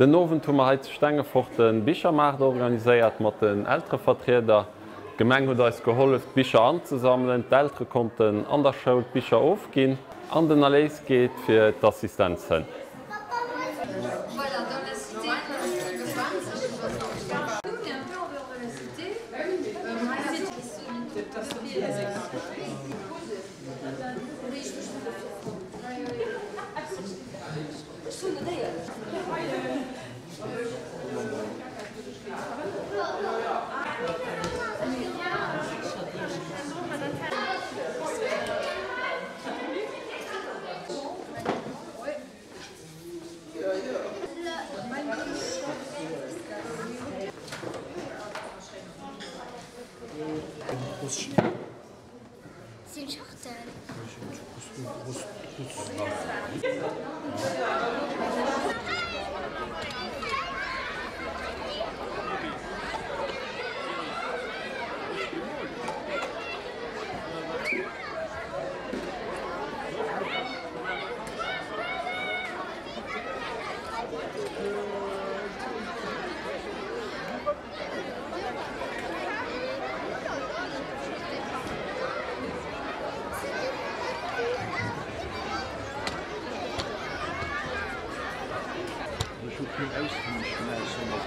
Den Owend hu mer hei zu Stengefort de Bichermaart organiséiert mat den Elterevertrieder. D'Gemeng huet eis gehollef d'Bicher anzesammelen, d'Eltere konnten an der Schoul d'Bicher ofginn an den Erléis geet fir d'Assistenzhënn. Sinn Schachtel. Ech hu keen Ausflug gemaach, sondern.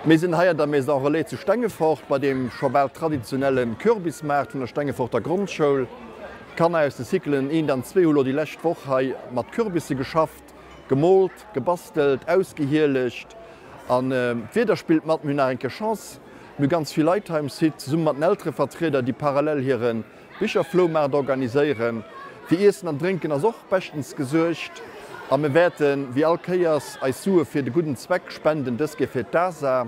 Mir sinn hei an der Maison Relais zu Stengefort bei deem scho bal traditionelle Kürbismaart vun der Stengeforter Grondschoul. D'Kanner aus de Cyclen 1 an 2 hu lo déi lescht Woch hei mat Kürbisse geschafft, gemoolt, gebastelt, ausgehielegt an d'Wieder spillt mat. Mir hunn nach eng Kéier Chance, mir hu ganz vill Leit hei um Site, zesumme mat den Elterevertrieder, déi parallel hire Bicherfloumaart organiséieren. Fir Iessen an Drénken ass och beschtens gesuergt a mir wäerten, wéi all Kéiers, eis Sue fir de gudden Zweck spenden, dës Kéier fir d'ASA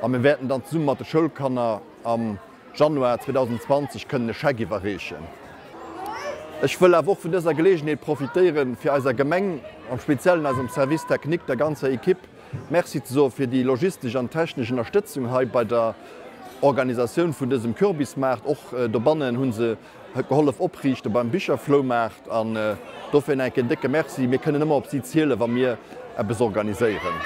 a mir wäerten dann zesumme mat de Schoulkanner am Januar 2020 kënnen e Scheck iwwerreechen. Ech wëll awer och vun dëser Geleegenheet profitéieren, fir eiser Gemeng, am Speziellen eisem Service technique, der ganzer Equipe, Merci ze soe fir déi logistesch an technesch Ënnerstëtzung hei bei der Organisatioun vun dësem Kürbismaart. Och dobannen hu se gehollef opriichte beim Bicherfloumaart an dofir nach eng Kéier en décke Merci. Mir kënnen ëmmer op si zielen, wa mir eppes organiséieren.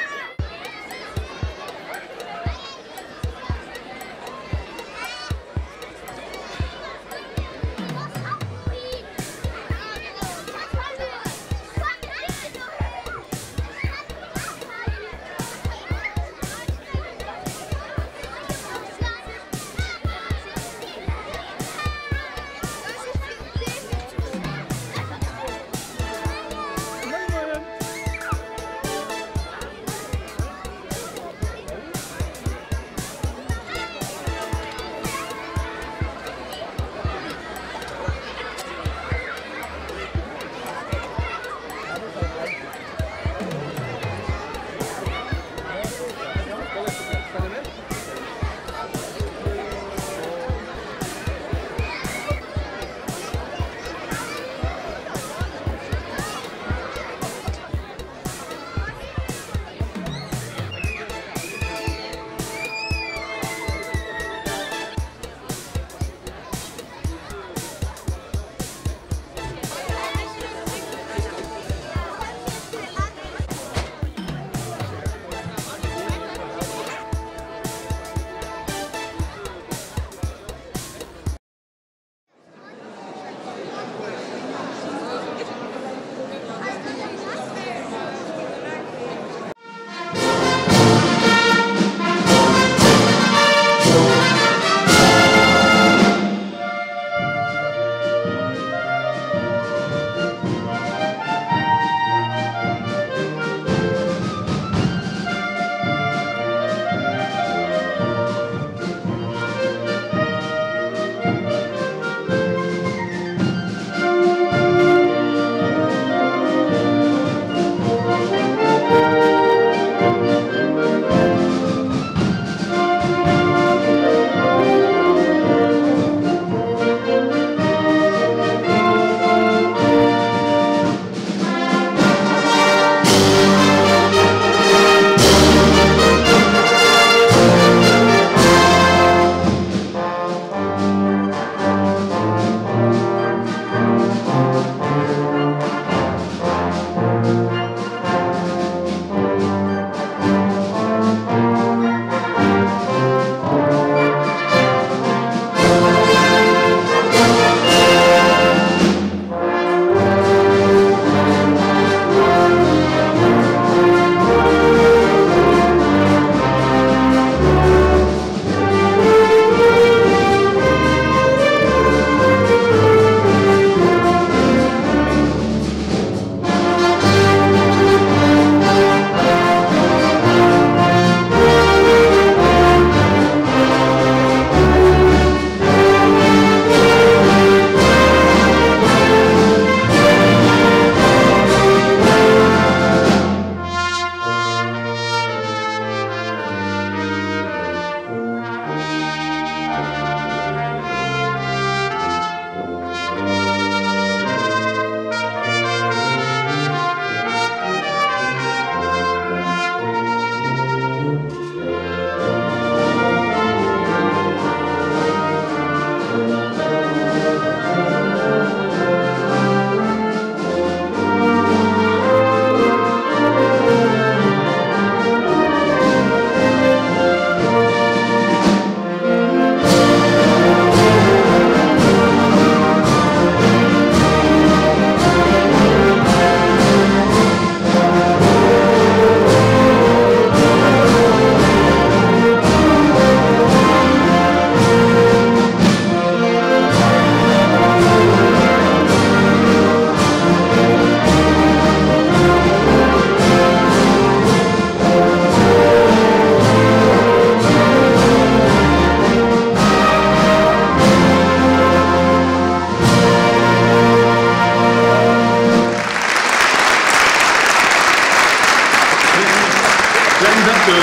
Klengbetten,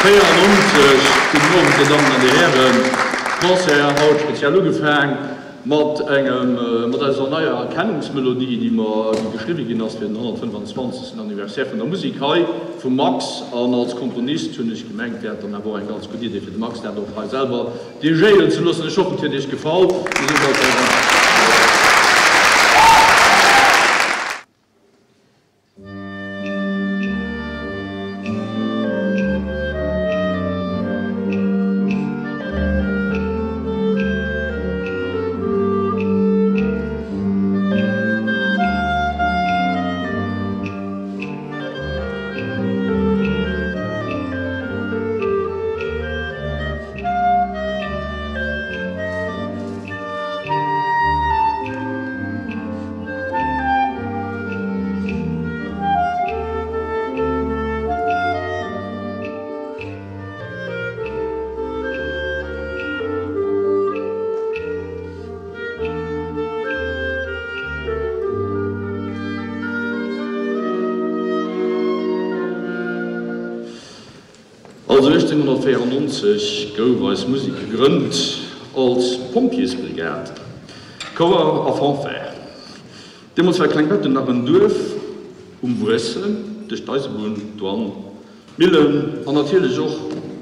1894. Gudden Owend, Dir Dammen an Dir Hären. Concert haut speziell ugefaang mat engem, mat eiser neier Erkennungsmelodie, déi mer, déi geschriwwe ginn ass fir den 125. Anniversaire vun der Musek hei vum Max. An als Komponist hunn ech gemengt, wär et dann awer och eng ganz gutt Idee fir de Max dat och hei selwer Dirigéieren ze loossen. Ech hoffen et huet Iech gefall. Mir sinn bal bei. Also 1894 gouf eis Musek gegrënnt als Pompjeesbrigade, Chouer a Fanfare. Deemools war Klengbetten nach en Duerf um Wuessen, duerch d'Eisebunn, d'Douane, d'Millen an natierlech och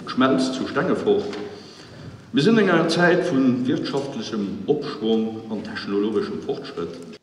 d'Schmelz zu Stengefort. Mir sinn an enger Zäit vu wirtschaftlechem Opschwong an technologeschem Fortschrëtt.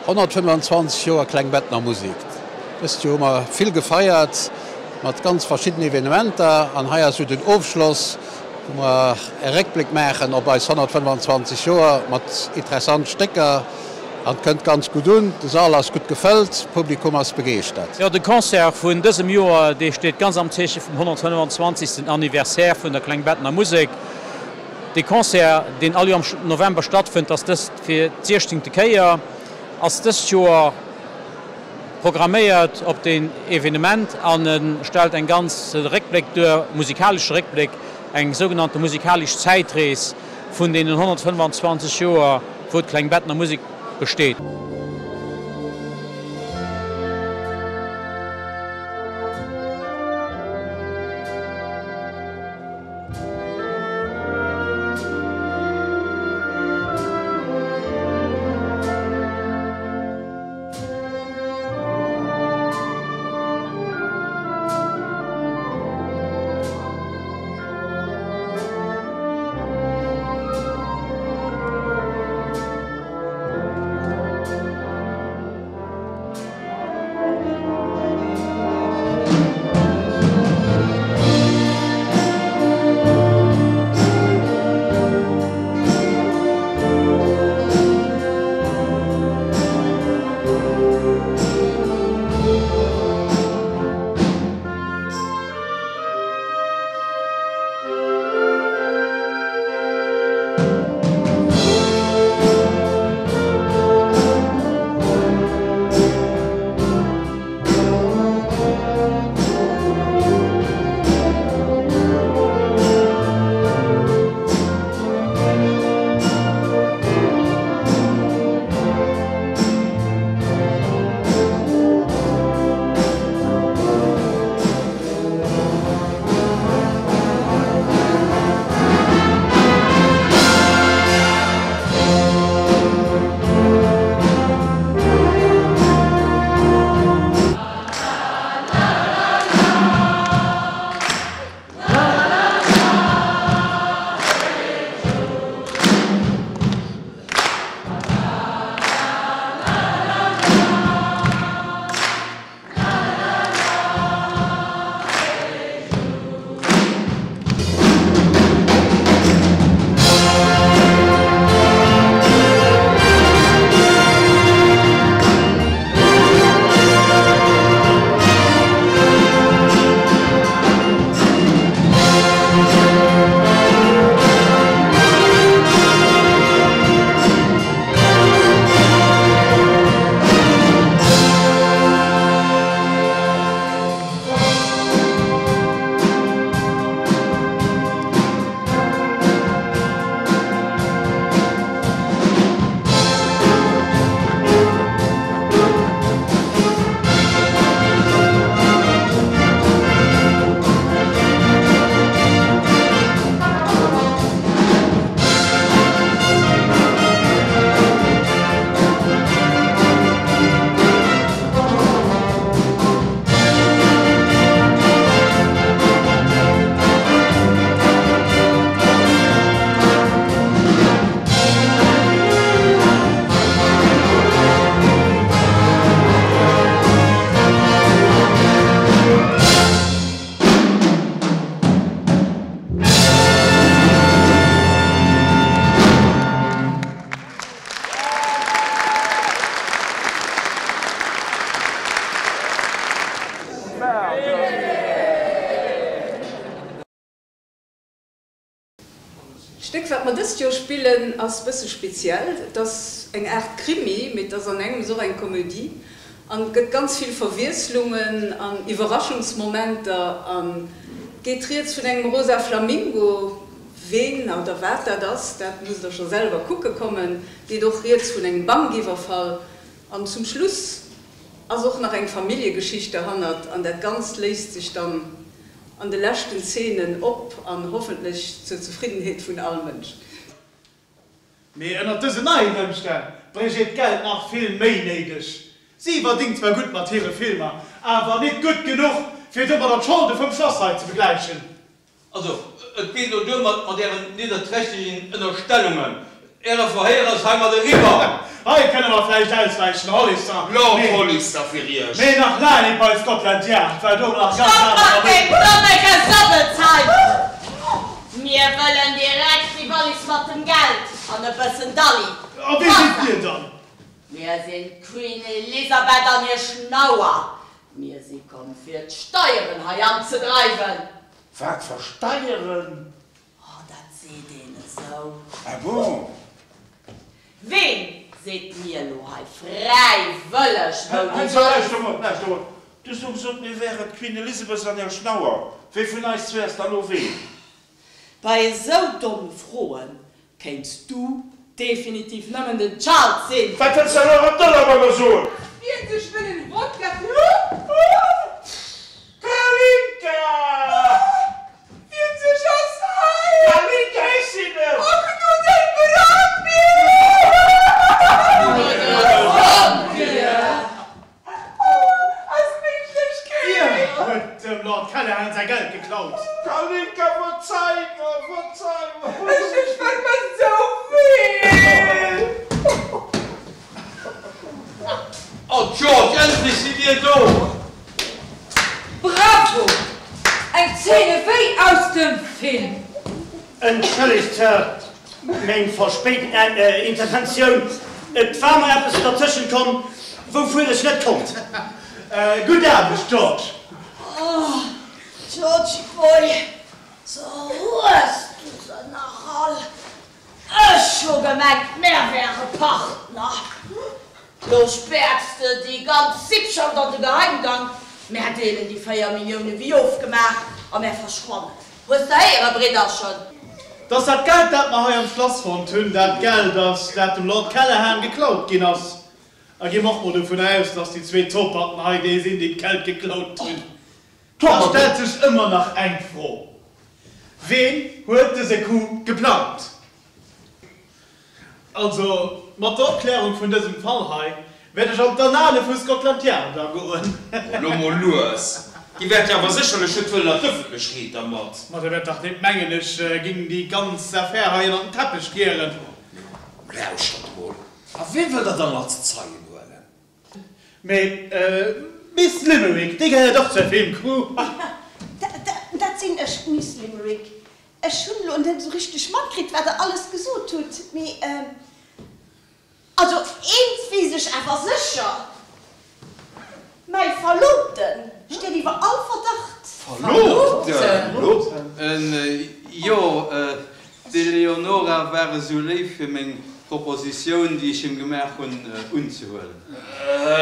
125 Joer Klengbettener Musek. Dëst Joer hu mer vill gefeiert mat ganz verschiddenen Evenementer an hei ass jo den Ofschloss, wou mer e Réckbléck maachen op eis 125 Joer mat interessant Stécker. An et kënnt ganz gutt un, de Sall ass gutt gefëllt, d'Publikum ass begeeschtert. Jo, de Concert vun dësem Joer, dee steet ganz am Zeeche vum 125. Anniversaire vun der Klengbettener Musek. Dee Concert, deen all Joer am November stattfënnt, ass dëst fir d'siechzéngte Kéier, ass dëst Joer programméiert op deen Evenement an e stellt eng ganz Réckbléck duer, musikalesche Réckbléck, eng sougenannte musikalesch Zäitrees vun deenen 125 Joer, wou d'Klengbettener Musek besteet. D'Stéck wat mer dëst Joer spillen ass bësse speziell. Et ass eng Aart Krimi, mee et ass an engems och eng Komödie an et gëtt ganz vill Verwiesslungen an Iwwerraschungsmomenter an et geet rieds vun engem rosa Flamingo. Ween oder wat dat ass, dat musst der scho selwer kucke kommen. Et geet och rieds vun engem Bankiwwerfall an zum Schluss ass och nach eng Familljegeschicht derhannert an dat Ganzt léist sech dann an de leschten Zeenen op an hoffentlech zur Zefriddenheet vun all Mënsch. Mee ënnert dësen neien Ëmstänn brécht ee d'Geld nach vill méi néideg. Si verdingt zwar gutt mat hire Filmer, awer nit gutt genuch, fir domadder d'Scholde vum Schlass hei ze begläichen. Also, et geet elo duer mat Ären nidderträchtegen Ënnerstellungen. Äre Verhéier ass heimat eriwwer. Hei kënne mer vläicht auswäichen, Hollister, Lord Hollister fir Iech. Mee nach laang nit bei Scotland Yard, well do nach ganz Stopp aner mat deem Ermëttlungen. domme Gesabbels hei! Mir wëllen direkt déi Wallis mat dem Geld an e bëssen Dalli. A wie sidd Dir dann? Mir sinn d'Queen Elisabeth an hir Schnauer. Mir si komm fir d'Steieren hei anzedreiwen. Wat versteieren? Oh, dat seet een esou. Ah bon? Ween seet mir elo hei fräiwëlleg, wou déi Hei, lauschter emol, lauschter emol. Du hues elo gesot, mir wären d'Queen Elizabeth an hir Schnauer. Wee vun eis zwee ass da lo ween? Bei esou domme Froen kéints du definitiv nëmmen den Charles sinn. Wat wëlls de elo erëm domadder soen? Wien sech wëll en Wodka. Kalinka! Wien sech ass hei? Kalinka, ech sinn et! Och Nudel-Brandbier! Nudel-Brandbier! Ass Méiglechkeet! Dir huet dem Lord Callahan säi Geld geklaut! Kalinka, verzei mer, verzei mer! Ech ech vermësst sou vill! Oh George, endlech sidd Dir do! Bravo! Eng Szene wéi aus dem Film! Entschëllegt, Sir, meng verspéiten Interventioun. Et war mer eppes dertëschent komm, wouvuer ech net konnt. Gutt Aarbecht, George! Oh, Georgie Boy, so hues du se nach all. Ech hu gemengt, mär wäre Partner. Lo späerts de déi ganz Sippschaft an de Geheimgang, mär deelen déi 4 Millioune wéi ofgemaach a mär verschwannen. Hues de héieren, Bridderchen? Dass dat Geld, dat mer hei am Schlass fonnt hunn, dat Geld ass, dat dem Lord Callaghan geklaut ginn ass. A gi mer och mol dovun aus, dass déi zwee Toperten hei déi sinn, déi d'Geld geklaut hunn. Da stellt sech ëmmer nach eng Fro, Ween huet dëse Coup geplangt? Also, mat der Opklärung vun dësem Fall hei wäert ech an d'Annale vu Scotland Yard agoen. Elo mol lues, Dir wäert jo awer sécherlech net wëllen an d'Ëffentlechkeet dermat. Ma der wäert dach net mengen, ech ging déi ganz Affär hei ënnert den Teppech kieren. Lauschtert mol, a wien wëllt Der dann als Zeien huelen? Mee d'Miss Limerick, déi gehéiert och zur Filmcrew. Dat sinn ech, d'Miss Limerick. Ech hunn elo net esou richteg matkritt, wat Der alles gesot hutt, mee also eent weess ech awer sécher, Mäi Verloobte steet iwwer all Verdacht. Verloobten? Jo, d'Eleonora war esou léif, fir meng Propositioun, déi ech him gemaach hunn, unzehuelen.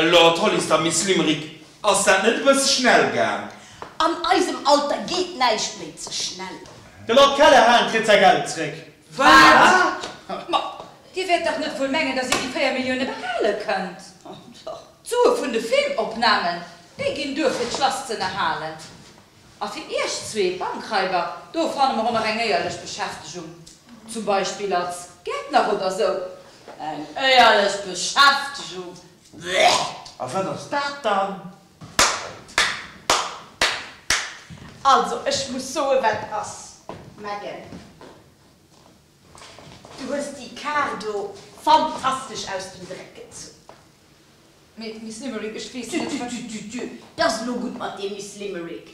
Lord Hollister, Miss Limerick, ass dat net e bësse schnell gaang? An eisem Alter geet näischt méi ze schnell. De Lord Callaghan kritt säi Geld zréck. Wat? Ma Dir wäert dach net wuel mengen, dass Dir déi 4 Millioune behale kënnt? D'Sue vun de Filmopnamen, déi ginn duer fir d'Schlass z'ënnerhalen. A fir Iech zwee Bankraiber, do fanne mer och nach eng éierlech Beschäftegung, zum Beispill als Gäertner oder sou. Eng éierlech Beschäftegung? Bleh! A wat ass dat dann? Also, ech muss soe wat ass, Meghan. Du hues déi Kar do fantastesch aus dem Dreck gezunn. Mee, Miss Limerick, ech weess net, wat. Tü, tü, tü, 't ass elo gutt mat deem, Miss Limerick.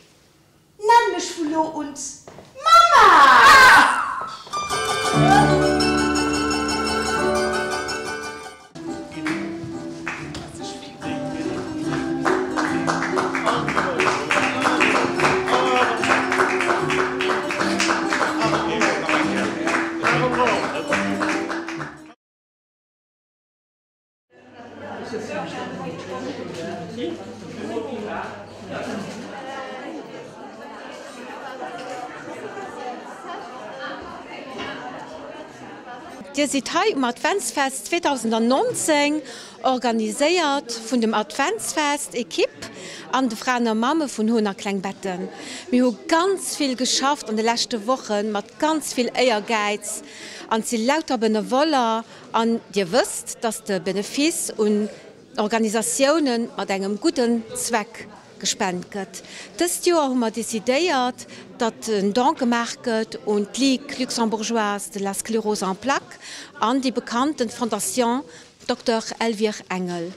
Nenn mech vu lo un Mamma! Dir sidd hei um Adventsfest 2019, organiséiert vun dem Adventsfest Equipe an de Fraen a Mamme vun Hoen a Klengbetten. Mir hu ganz vill geschafft an de leschte Wochen, mat ganz vill Éiergäiz an et si lauter Benevoller an Dir wësst, dass de Benefice un Organisatiounen mat engem gudden Zweck gespent gëtt. Dëst Joer hu mer decidéiert, datt en Don gemaach gëtt un d'Ligue luxembourgeoise de la sclérose en plaques an déi bekannten Fondation Dokter Elvire Engel.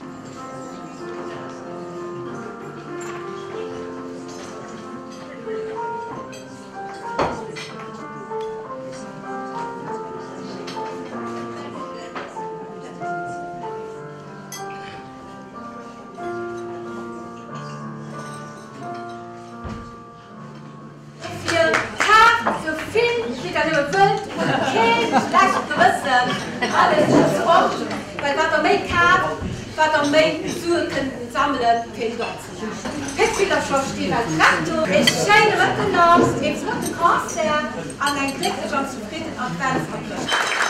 Dofir kaaft esou vill wéi der nëmme wëllt, hutt kee schlecht Gewëssen, alles ass op, well wat der méi kaaft, wat der méi Sue kënnt sammelen fir en Don ze maachen. D'Péckvillercher sti well prett do. Ee schéine Mëtten nach, ee flotte Concert an eng glécklech an zefridden Advents a Chrëschtdag.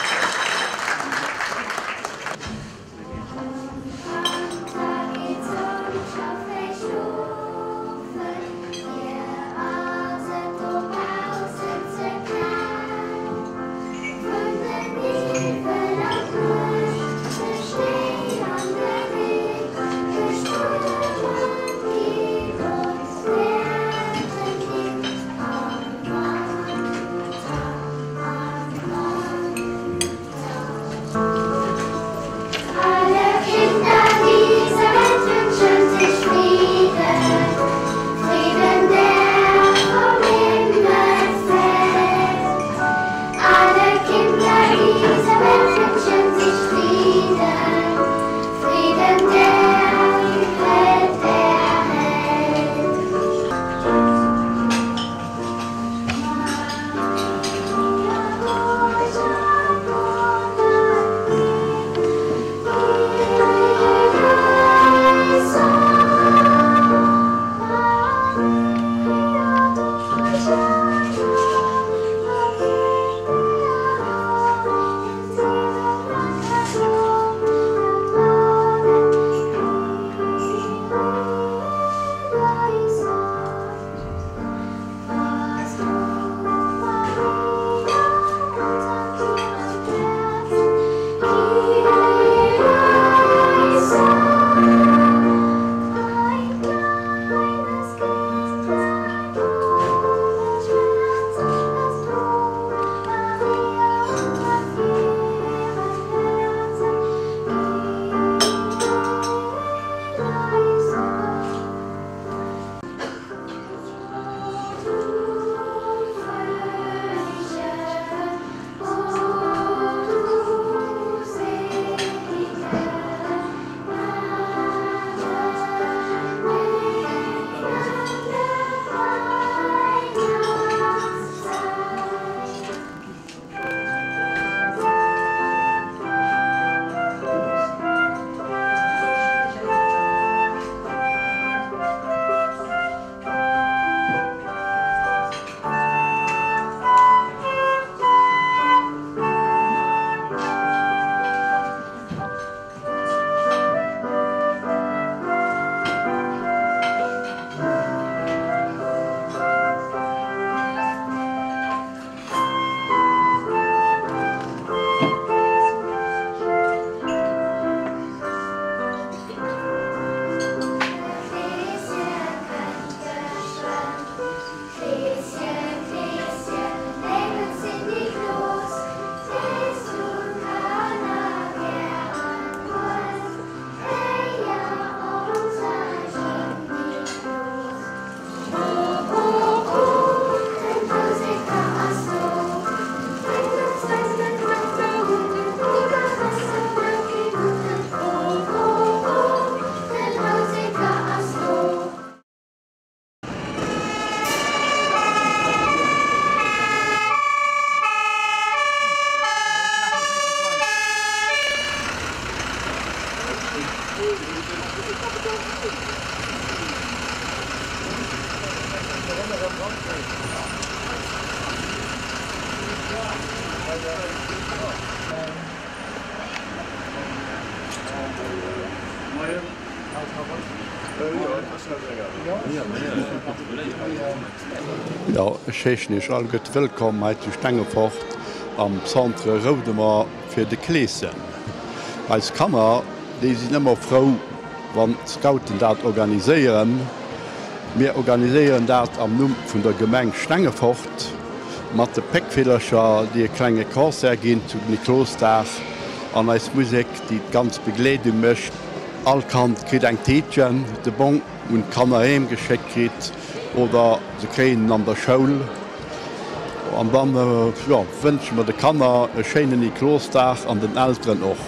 Jo, ech heeschen Iech alleguerte wëllkomm hei zu Stengefort am Centre Roudemer fir de Kleeschen. Eis Kanner, déi sinn ëmmer frou, wann d'Scouten dat organiséieren. Mir organiséieren dat am Numm vun der Gemeng Stengefort mat de Péckvillercher, déi e klenge Concert ginn zu Niklosdag an eis Musek, déi d'ganz Begleedung mécht. All Kand kritt eng Tiitchen, de Bong un d'Kanner heem geschéckt kritt oder se kréien en an der Schoul. An dann, jo, wënsche mer de Kanner e schéinen Niklosdag an den Elteren och.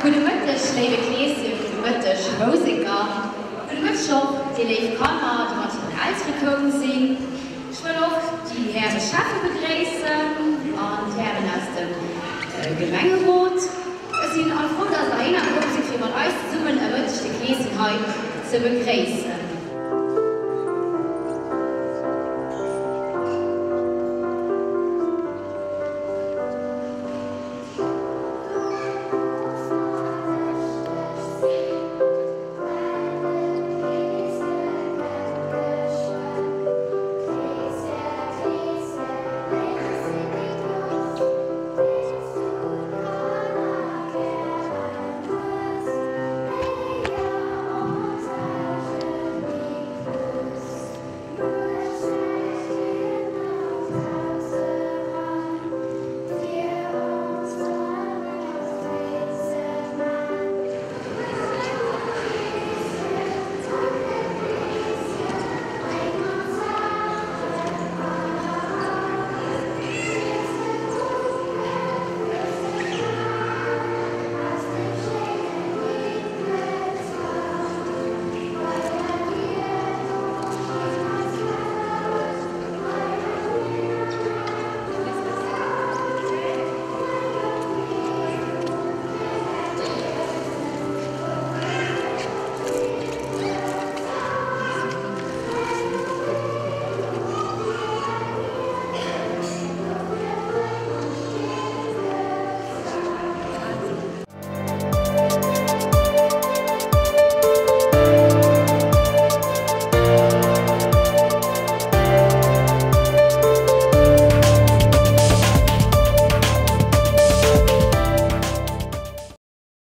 Gudde Mëtteg, léiwe Kleeschen, gudde Mëtteg, Mouseker, gudde Mëtteg och dir léif Kanner, déi mat hiren Eltere koum sinn. Ech wëll och déi Häre Schäffe begréissen an d'Hären aus dem Gemengerot. Ech sinn all frou, dass der heihinner komm sidd, fir mat eis zesummen e Mëtteg de Kleeschen hei ze begréissen.